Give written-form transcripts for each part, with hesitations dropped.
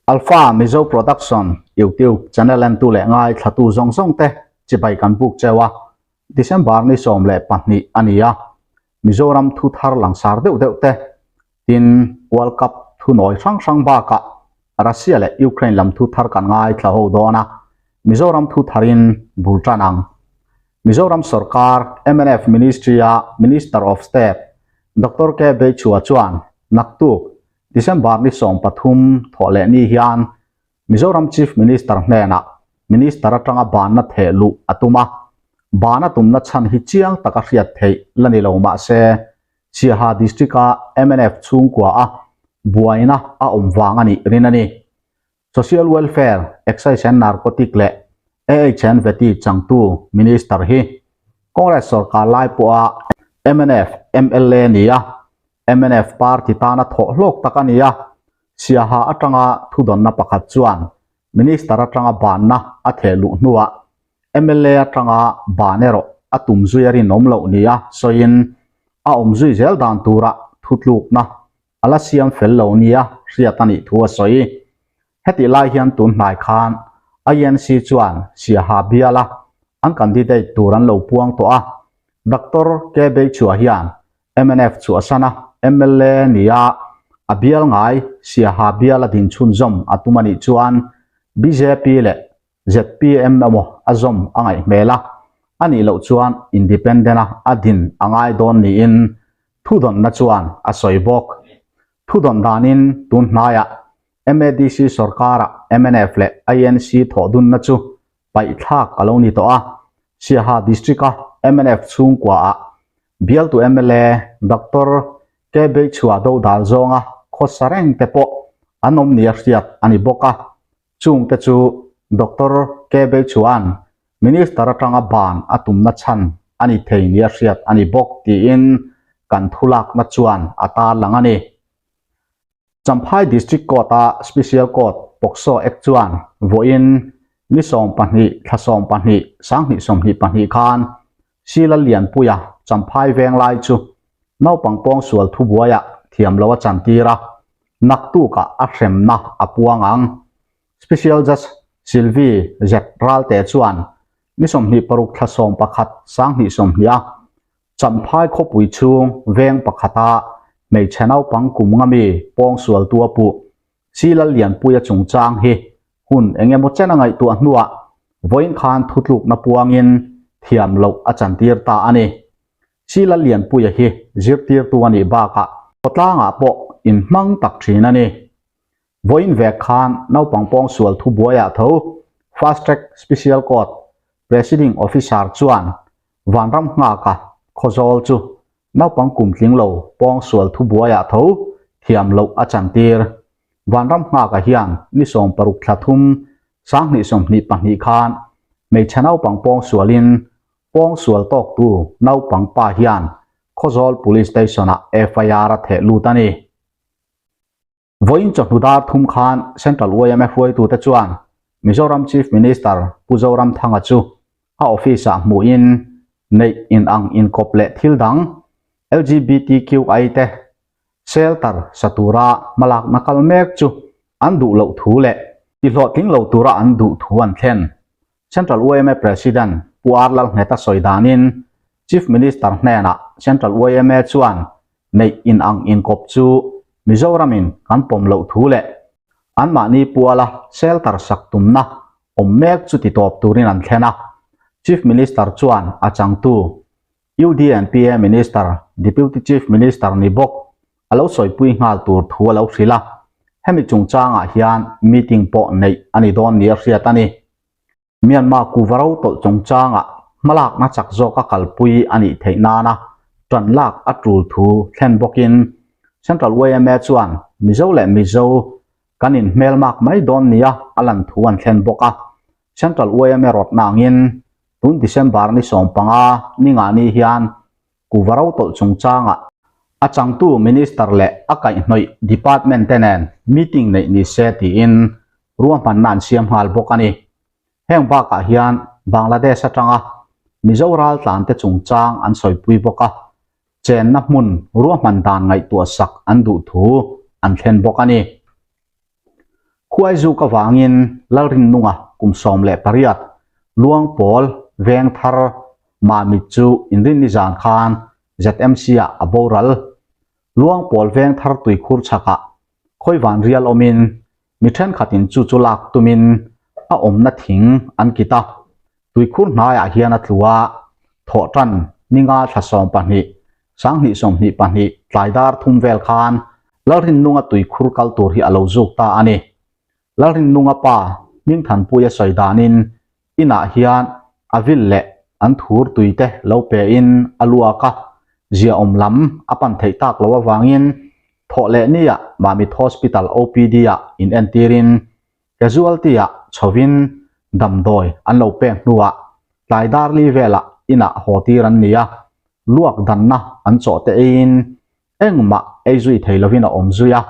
Alpha Mizo Production YouTube channel entu leh ngaithlatu zawng zawng te chibai kan buk cheu a, December ni 12 a ni a, Mizoram thu thar langsar deuh deuh te, tin World Cup thunawi hrang hrang bakah Russia leh Ukraine lam thu thar kan ngaithla ho dawn a, Mizoram thu tharin bul tan ang. Mizoram sorkar mnf Ministry-a Minister of State Doctor K Beichhua chuan naktuk December ni 13 thawh leh ni hian Mizoram Chief Minister hnenah Minister atanga banna theh luh a tum a, ban a tumna chhan hi chiang taka hriat theih la ni lo mah se Siaha District-a mnf chhungkua a buaina a awm vang a nih rin a ni. Social Welfare, Excise and Narcotic leh AHN Vety changtu Minister hi Congress sorkar lai pawha mnf mla ni a, mnf party tana thawh hlawk tak a ni a, Siaha atanga thudawnna pakhat chuan Minister atanga banna a theh luh hnuah mla atanga ban erawh a tum zui a rinawm loh nia sawiin a awm zui zel dan tura thutlukna a la siam fel lo nia hriat a nih thu a sawi. Hetih lai hian tun hnai khan INC chuan Siaha biala an candidate tur an lo puang tawh a, Doctor K Beichhua hian mnf chhuahsan a mla nia a bial ngai Siaha biala dinchhunzawm a tum a nih chuan bjp leh zpm emaw a zawm a ngaih hmel a, a nih loh chuan independent-a a din a ngai dawn niin thudawnna chuan a sawi bawk. Thudawn danin tun hnaiah MADC sorkara mnf leh INC thawhdunna chu paihthlak a lo ni tawh a, Siaha District-a mnf chhungkuaah bialtu mla Doctor K Beichhua dodal zawnga khawsa reng te pawh an awm nia hriat a ni bawk a. Chungte chu Doctor K Beichuan Minister atanga ban a tumna chhan a ni thei nia hriat a ni bawk tiin kan thulakna chuan a tarlang a ni. Champhai District Court-a Special Court POCSO Act chuan vawiin ni 12 thla 12 2022 khan Sila Lianpuia Champhai Venglai chu naupang pawngsual thubuaiah thiam lo a chantir a, naktukah a hremna a puang ang. Special Judge Sylvie Z Ralte chuan ni 26 thla 11 2020 a Champhai khawpui chhung veng pakhata hmeichhe naupang kum nga mi pawngsualtu a puh Sila Lianpuia chungchang hi hun eng emaw chen a ngaihtuah hnuah vawiin khan thutlukna puangin thiam loh a chantir ta a ni. Sila Lianpuia hi zirtirtu a nih bakah khawtlangah pawh inhmang tak thin a ni. Vawiin vek khan naupang pawngsual thubuaiah tho Fast Track Special Court Presiding Officer chuan Vanram nghaka Khawzawl chu naupang kum tling lo pawngsual thubuaiah tho thiam loh a chantir. Vanram nghaka hian ni 16 thla 3 2022 khan hmeichhe naupang pawngsualin pawngsual tawktu naupang pa hian Khawzawl Police Station-ah FIR a theh lut a ni. Vawiin chawhnu dar thum khan Central YMA hruaitute chuan Mizoram Chief Minister Pu Zoramthanga chu a office-ah hmuhin neih inang inkawp leh thil dang LGBTQI te shelter sa tura hmalakna kal mek chu an duh loh thu leh tihlawhtling lo tura an duh thu an thlen. Central YMA President Pu R Lalngheta sawi danin Chief Minister hnenah Central YMA chuan neih inang inkawp chu Mizoramin kan pawm loh thu leh anmahni puala shelter sak tumna awm mek chu titawp turin an thlen a. Chief Minister chuan a changtu UDNPA Minister, Deputy Chief Minister ni bawk a lo sawipui nghal tur thu a lo hrilh a. Hemi chungchangah hian meeting pawh neih a ni dawn nia hriat a ni. Myanmar kuva ro tawlh chungchangah hmalakna chak zawka kalpui a nih theih nana tan lak a tul thu thlen bawkin Central YMA chuan Mizo leh Mizo kan inhmelmak mai dawn nia a lan thu an thlen bawk a. Central YMA rawtna angin tun December ni 15 ni nga ni hian kuva ro tawlh chungchangah a changtu Minister leh a kaihhnawih department te nen meeting neih ni se tiin ruahmanna an siam nghal bawk a ni. Heng bakah hian Bangladesh atanga Mizo raltlan te chungchang an sawipui bawk a, chenna hmun ruahman dan ngaihtuah sak an duh thu an thlen bawk a ni. Khuaizuk avangin Lalrinnunga kum 18 Luangpawl Vengthar Mamit chu inrinni zan khan ZMC-ah a boral. Luangpawl Vengthar tuikhur chhakah khawivan rial awmin mi thenkhatin chu chu lak tumin a awmna thing an kit a, tuikhur hnaiah hian a tlu a, thawh tan ninga thla 12, 2022 tlai dar thum vel khan Lalrinnunga tuikhur kal tur hi a lo zuk ta a ni. Lalrinnunga pa Hmingthanpuia sawi danin inah hian a vil leh an thur tuite lo pein a luak a, ziaawm lam a pan theih tak loh avangin thawh leh niah Mamit Hospital OPD-ah inentirin casualty-ah chhovin damdawi an lo pek hnuah tlai dar li velah inah haw tir an ni a, luak danna an chawh te eiin Engmah ei zui thei lovin a awm zui a,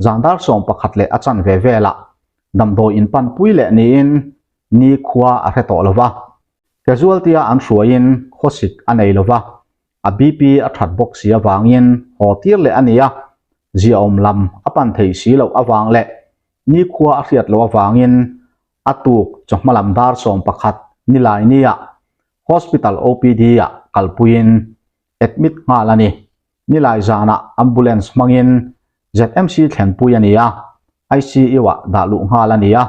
zan dar 11 leh a chanve velah damdawi inpanpui leh niin ni khua a hre tawh lova. Casualty-a an hruaiin khawsik a nei lova, a BP a that bawk si avangin haw tir leh a ni a, ziaawm lam a pan thei si loh avang leh ni khua a hriat loh avangin a tuk chawhma lam dar 11 nilai nia Hospital OPD-ah kalpuiin admit nghal a ni. Nilai zanah ambulance hmangin ZMC thlenpui a ni a, ICU-ah dah luh nghal a ni a.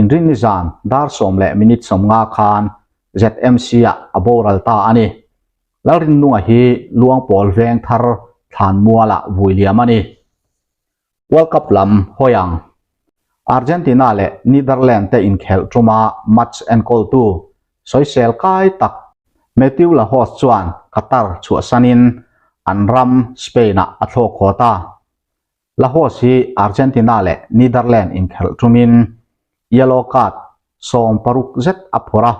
Inrinni zan dar 10 leh minute 50 khan ZMC-ah a boral ta a ni. Lalrinnunga hi Luangpawl Vengthar Thlanmualah vui liam a ni. World Cup lam hawi ang. Argentina leh Netherlands te inkhelh tuma match enkawltu sawisel kai tak Mateu Lahoz chuan Qatar chhuahsanin an ram Spain-ah a thlawk haw ta. Lahoz hi Argentina leh Netherlands inkhelh tumin yellow card 16 zet a phawrh a,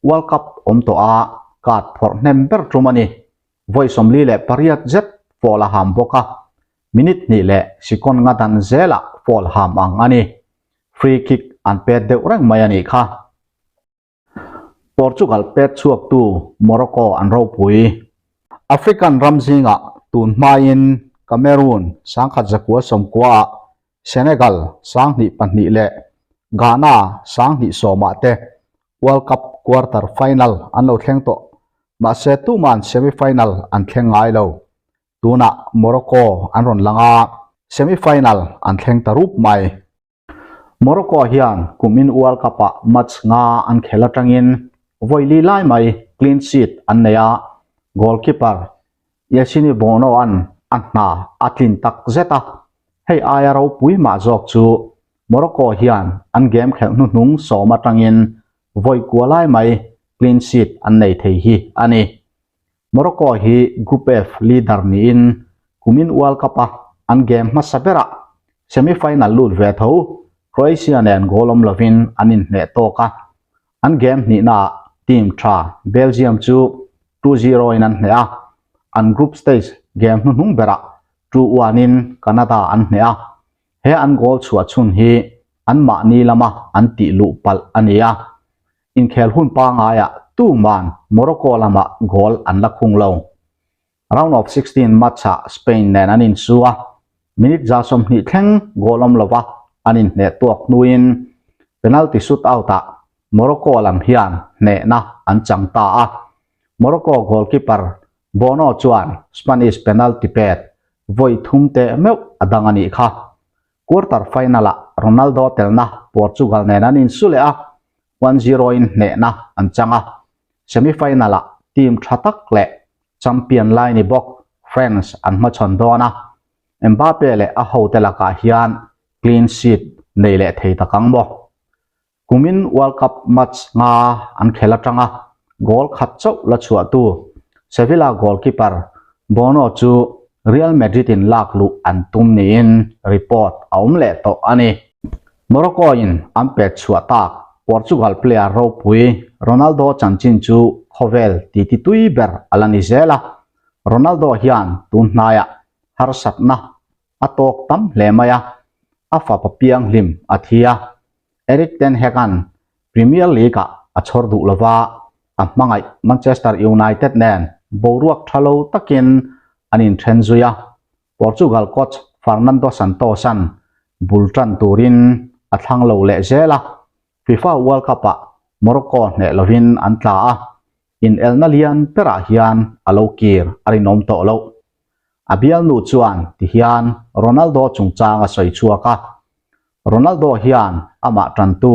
World Cup awm tawha card phawrh hnem ber tum a ni. Vawi 48 zet foul a ham bawk a, minute hnih leh sikon nga dan zelah foul ham ang a ni. Free kick an pet deuh reng mai a nih kha. Portugal pet chhuaktu Morocco an ropui. African ram zingah tun hmain Cameroon 1990-ah Senegal 2002 leh Ghana 2010-ah te World Cup quarter final an lo thleng tawh. Mahse tuman semi-final an thleng ngai lo. Tunah Morocco an rawn lang a, semi-final an thleng ta rup mai. Morocco hian kumin World Cup-ah match nga an khel atangin vawi li lai mai clean sheet an nei a, goalkeeper Yassine Bono-a'n a hna a tlin tak zet a, hei aia ropui mah zawk chu Morocco hian an game khelh hnuhnung 10 atangin vawi kua lai mai clean sheet an nei thei hi a ni. Morocco hi Group F leader niin kumin World Cup-a an game hmasa berah semi-final lut ve tho Croatia nen goal awm lovin an inhneh tawk a, an game hnihnaah team tha Belgium chu 2-0 in an hneh a, an group stage game hnuhnung berah 2-1 in Canada an hneh a, he an goal chhuah chhun hi anmahni lama an tih luh palh a ni a. Inkhel hun pangaiah tuman Morocco lamah goal an la khung lo. Round of 16 match-ah Spain nen an insu a, minute 20 thleng goal awm lova an inhneh tuak hnuin penalty shootout-ah Morocco lam hian hnehna an chang ta a. Morocco goalkeeper Bono chuan Spanish penalty pet vawi thum teh meuh a dang a nih kha. Quarter final-ah Ronaldo telna Portugal nen an insu leh a, 1-0 in hnehna an chang a. Semi-final-ah team tha tak leh champion lai ni bawk France an hmachhawn dawn a, Mbappe leh a hote lakah hian clean sheet nei leh thei tak ang maw? Kumin World Cup match nga an khel atanga goal khat chauh la chhuahtu Sevilla goalkeeper Bono chu Real Madrid in lak luh an tum niin report a awm leh tawh a ni. Morocco in an pet chhuah tak Portugal player ropui Ronaldo chanchin chu khawvel titi tui ber a la ni zel a, Ronaldo hian tun hnaiah harsatna a tawk tam hle mai a, a fapa pianghlim a thi a. Erik ten Hag-a'n Premier League-ah a chhawr duh lova, a hmangaih Manchester United nen boruak tha lo takin an inthen zui a, Portugal coach Fernando Santos-a'n bul tan turin a a thlang lo leh zel a, FIFA World Cup-ah Morocco hneh lovin an tla a, inelna lian berah hian a lo kir a rinawm tawh loh. A bialnu chuan tihian Ronaldo chungchang a sawi chhuak a, Ronaldo hian amah tantu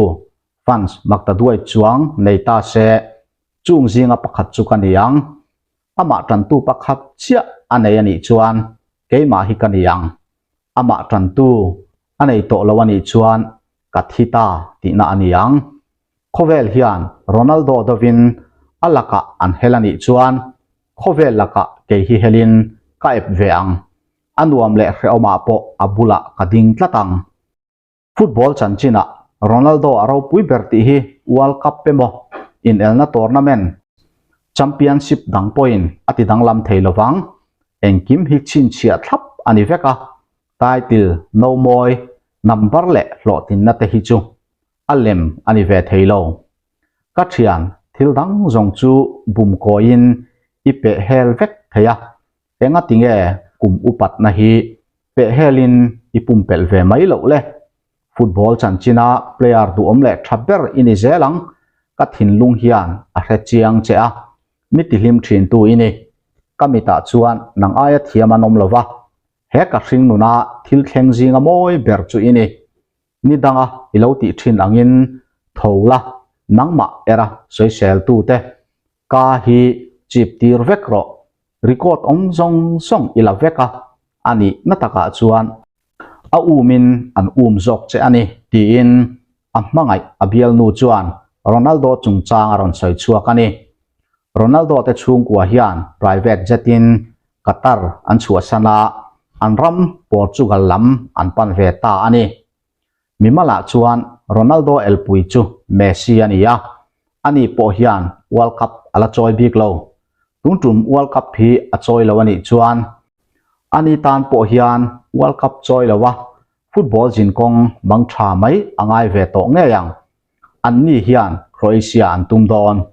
fans maktaduai chuang nei ta se, chung zinga pakhat chu ka ni ang. Amah tantu pakhat chiah a nei a nih chuan keimah hi ka ni ang. Amah tantu a nei tawh lo a nih chuan ka thi ta tihna a ni ang. Khawvel hian Ronaldo dovin a lakah an hel a nih chuan khawvel lakah kei hi helin ka ep ve ang. A nuam leh hrehawmah pawh a bulah ka ding tlat ang. Football chanchinah Ronaldo a ropui ber tih hi World Cup emaw inelna tournament, championship dang pawhin a ti danglam thei lovang. Engkim hi chhinchhiah thlap a ni vek a, title, nomawi, number leh hlawhtlinna te hi chu a lem a ni ve thei lo. Ka thian, thil dang zawng chu bum kawiin i peh hel vek thei a, Engati nge kum upatna hi pehhelin i pumpelh ve mai loh le? Football chanchina player duhawm leh tha ber i ni zel ang, ka thinlung hian a hre chiang che a, mi tihlim thintu i ni. Ka mitah chuan nang aia thiam an awm lo va, he ka hring nuna thil thleng zinga mawi ber chu i ni. Ni danga i lo tih thin angin tho la, nangmah era sawiseltute Ka hi chip tir vek rawh, record awm zawng zawng i la vek a, a nih na takah chuan a umin an um zawk che a ni, tiin a hmangaih a bialnu chuan Ronaldo chungchang a rawn sawi chhuak a ni. Ronaldo te chhungkua hian private jet in Qatar an chhuahsan a, an ram Portugal lam an pan ve ta a ni. Mimalah chuan Ronaldo elpui chu Messi a ni a, ani pawh hian World Cup a la chawi bik lo. Tun tum World Cup hi a chawi lo a nih chuan ani tan pawh hian World Cup chawi lo a football zinkawng mang tha mai a ngai ve tawh ngei ang. Anni hian Croatia an tum dawn.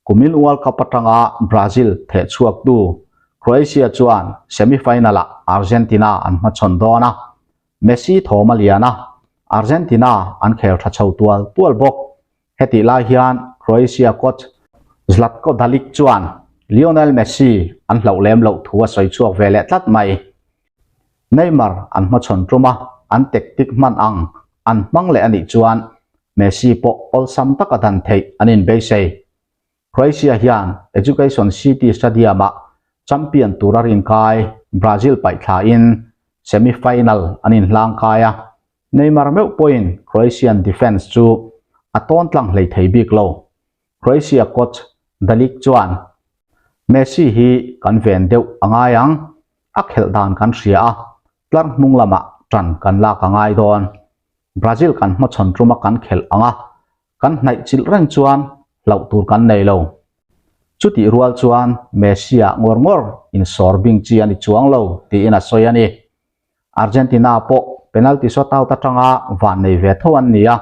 Kumin World Cup atanga Brazil thehchhuaktu Croatia chuan semi-final-ah Argentina an hmachhawn dawn a, Messi thawm a lian a, Argentina an khel tha chho tual tual bawk. Hetih lai hian Croatia coach Zlatko Dalic chuan Lionel Messi an hlauh lem loh thu a sawi chhuak ve leh tlat mai. Neymar an hmachhawn tum a, an tactic hman ang an hmang leh a nih chuan Messi pawh awlsam taka dan theih an inbeisei. Croatia hian Education City Stadium-ah champion tura rinkai Brazil paihthlain semi-final an inhlang kai a, Neymar meuh pawhin Croatian defence chu a tawn tlang hlei thei bik lo. Croatia coach Dalic chuan, Messi hi kan ven deuh a ngai ang, a khelh dan kan hria a, tlar hnung lamah ṭan kan lak a ngai dawn. Brazil kan hmachhawn tuma kan khelh ang a, Kan hnaih chilh reng chuan hlauh tur kan nei lo. Chutih rual chuan Messi-ah ngawr ngawr insawr bing chi a ni chuang lo tiin a sawi a ni. Argentina pawh penalty shootout atanga van nei ve tho an ni a,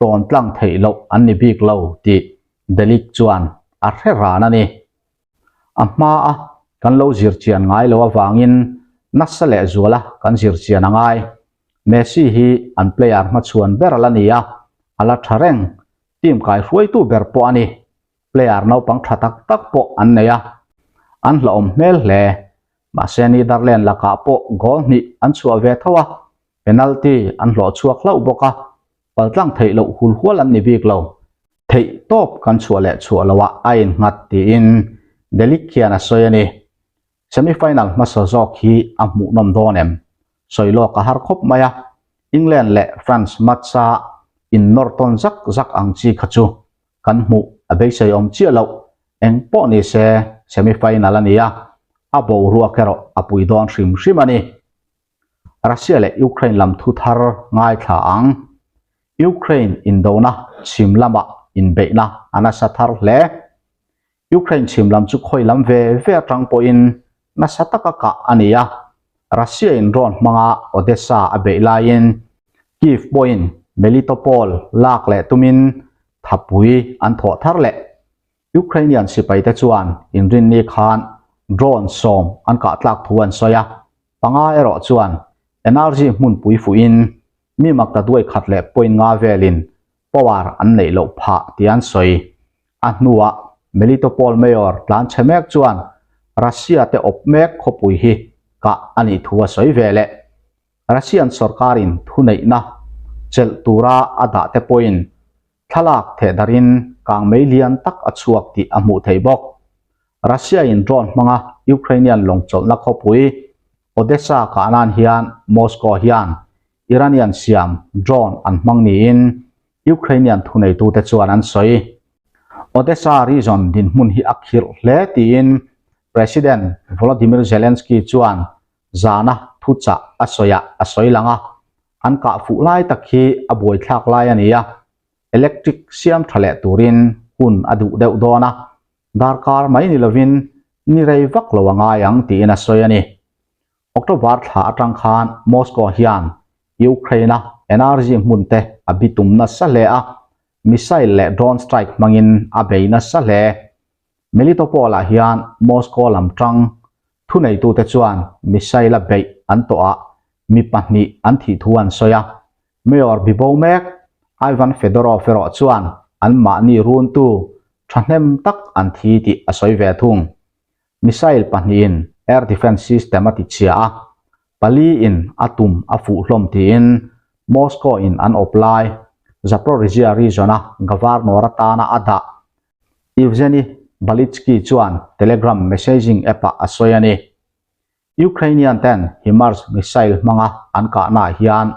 tawn tlang theih loh an ni bik lo tih De Ligt chuan a hre ran a ni. A hmaa kan lo zir chian ngai lo avangin nasa lehzuala kan zir chian a ngai. Messi hi an player hmachhuan ber a la ni a, a la tha reng. Team kaihruaitu ber pawh a ni. Player naupang tha tak tak pawh an nei a, an hlauhawm hmel hle. Mahse Netherlands lakah pawh goal hnih an chhuah ve tho a, penalty an hlawh chhuak hlauh bawk a, paltlang theih loh hul hual an ni bik lo. Theih tawp kan chhuah leh chhuah loah a innghat tiin De Ligt hian a sawi a ni. Semi-final hmasa zawk hi a hmuhnawm dawn em? Sawi lawk a har khawp mai a, England leh France match-a innawr tawn zak zak ang chi kha chu kan hmuh a beisei awm chiah loh. Eng pawh ni se semi-final a ni a, a boruak erawh a pui dawn hrim hrim a ni. Russia leh Ukraine lam thu thar ngaithla ang. Ukraine indona chhim lamah inbeihna a nasa thar hle. Ukraine chhim lam chu khawi lam ve ve atang pawhin nasa taka kah a ni a, Russia in drone hmanga Odessa a beih laiin Kyiv pawhin Melitopol lak leh tumin thapui an thawh thar leh. Ukrainian sipaite chuan inrinni khan drone sawm an kah tlak thu an sawi a, panga erawh chuan energy hmunpui fuhin. Mi maktaduai khat leh point nga velin power an neih loh phah tih an sawi. A hnuah Melitopol Mayor tlan chhe mek chuan Russia te awp mek khawpui hi kah a nih thu a sawi ve leh. Russian sorkarin thuneihna chelh tura a dah te pawhin thlalak thehdarhin kangmei lian tak a chhuak tih a hmuh theih bawk. Russia-in drone hmanga Ukrainian lawng chawlhna khawpui Odessa kah nan hian Moscow hian Iranian siam drone an hmang niin Ukrainian thuneitute chuan an sawi. Odessa region dinhmun hi a khirh hle tiin President Volodymyr Zelensky chuan zana thuchah a sawiah a sawi lang a, an kah fuh lai tak hi a buaithlak lai a ni a, electric siam tha leh turin hun a duh deuh dawn a, darkar mai ni lovin ni rei vak lo a ngai ang tiin a sawi a ni. October thla atang khan Moscow hian Ukraine-a energy hmun te a bitum nasa hle a, missile leh drone strike hmangin a bei nasa hle. Melitopol-ah hian Moscow lam tang thuneitute chuan missile-a beih an tawhah mi pahnih an thih thu an sawi a. Mayor bibo mek Ivan Fedorov erawh chuan anmahni runtu thahnem tak an thi tih a sawi ve thung. Missile pahnihin air defence system a tichhia a, paliin a tum a fuh hlawm tiin Moscow-in an awp lai Zaporizhzhia region-a governor atana a dah Evgeny Balitsky chuan Telegram messaging app-ah a sawi a ni. Ukrainian ten HIMARS missile hmanga an kahnaah hian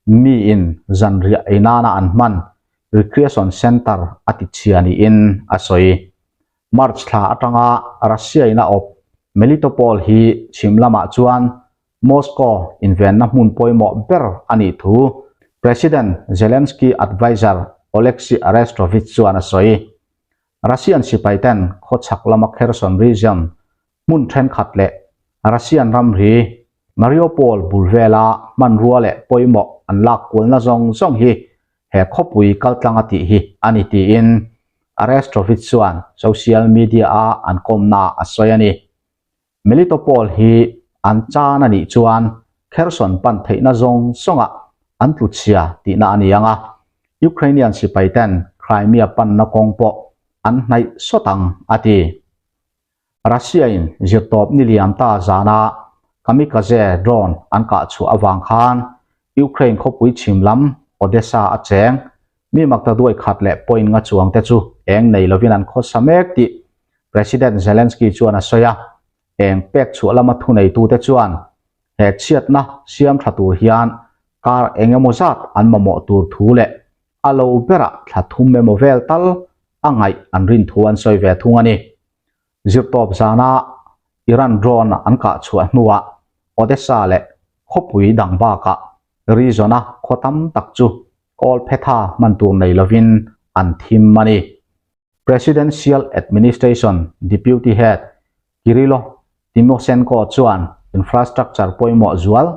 miin zanriah ei nana an hman recreation center a tichhia niin a sawi. March thla atanga Russia-in a awp Melitopol hi chhim lamah chuan Moscow invenna hmun pawimawh ber a nih thu President Zelensky adviser Oleksiy Arestovych chuan a sawi. Russian sipaiten khawchhak lama Kherson region hmun thenkhat leh Russian ramri Mariupol bul vela hmanrua leh pawimawh an lak kualna zawng zawng hi he khawpui kaltlang a tih hi a ni tiin Arestovych chuan social media-a an kawmnaah a sawi a ni. Melitopol hi an chan a nih chuan Kherson pan theihna zawng zawngah an tlu chhia tihna a ni ang a, Ukrainian sipaiten Crimea panna kawng pawh an hnaih sawt ang, a ti. Russia-in zirtawp ni liam ta zana kamikaze drone an kah chhuah avang khan Ukraine khawpui chhim lam Odessa a cheng mi maktaduai khat leh point nga chuang te chu eng nei lovin an khawsa mek tih President Zelensky chuan a sawi a, eng pek chhuah lama thuneitute chuan he chhiatna siam tha tur hian kar eng emaw zat an mamawh tur thu leh a lo berah thla thum emaw vel tal a ngaih an rin thu an sawi ve thung a ni. Zirtawp zana Iran drone an kah chhuah hnuah Odessa leh khawpui dang bakah region-a khaw tam tak chu kawl phetha hman tur nei lovin an thim a ni. Presidential Administration Deputy Head Kyrylo Tymoshenko chuan infrastructure pawimawh zual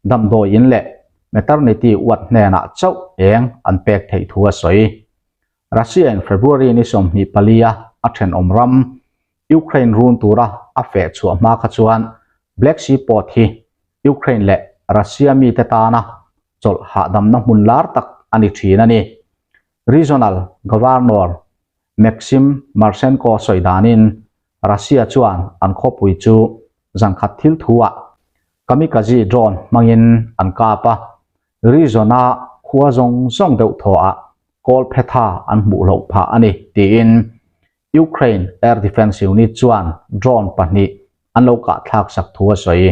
damdawi in leh maternity ward hnenah chauh eng an pek theih thu a sawi. Russia-in February ni 24-a a thenawm ram Ukraine run tura a feh chhuah hma kha chuan Black Sea port hi Ukraine leh Russia mite tana chawlh hahdamna hmun lar tak a ni thin a ni. Regional Governor Maxim Marchenko sawi danin Russia chuan an khawpui chu zankhat thil thuah kamikaze drone hmangin an kap a, region-a khua zawng zawng deuh thawhah kawl phetha an hmuh loh phah a ni, tiin Ukraine Air Defense Unit chuan drone pahnih an lo kahthlak sak thu a sawi.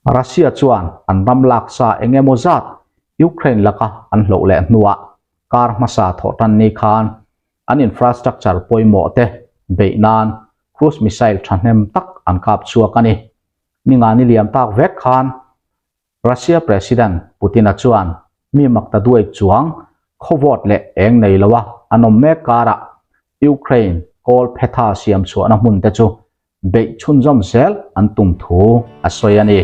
Russia chuan an ram laksa eng emaw zat Ukraine laka an hloh leh hnuah kar hmasa thawh tan ni khan an infrastructure pawimawh te beih nan cruise missile thahnem tak an kap chhuak a ni. Ninga ni liam tak vek khan Russia President Putin-a chuan mi makta duai chuang khawvawt leh eng nei loa an awm mek karah Ukraine kawl phetha siam chhuahna hmun te chu beih chhunzawm zel an tum thu a sawi a ni.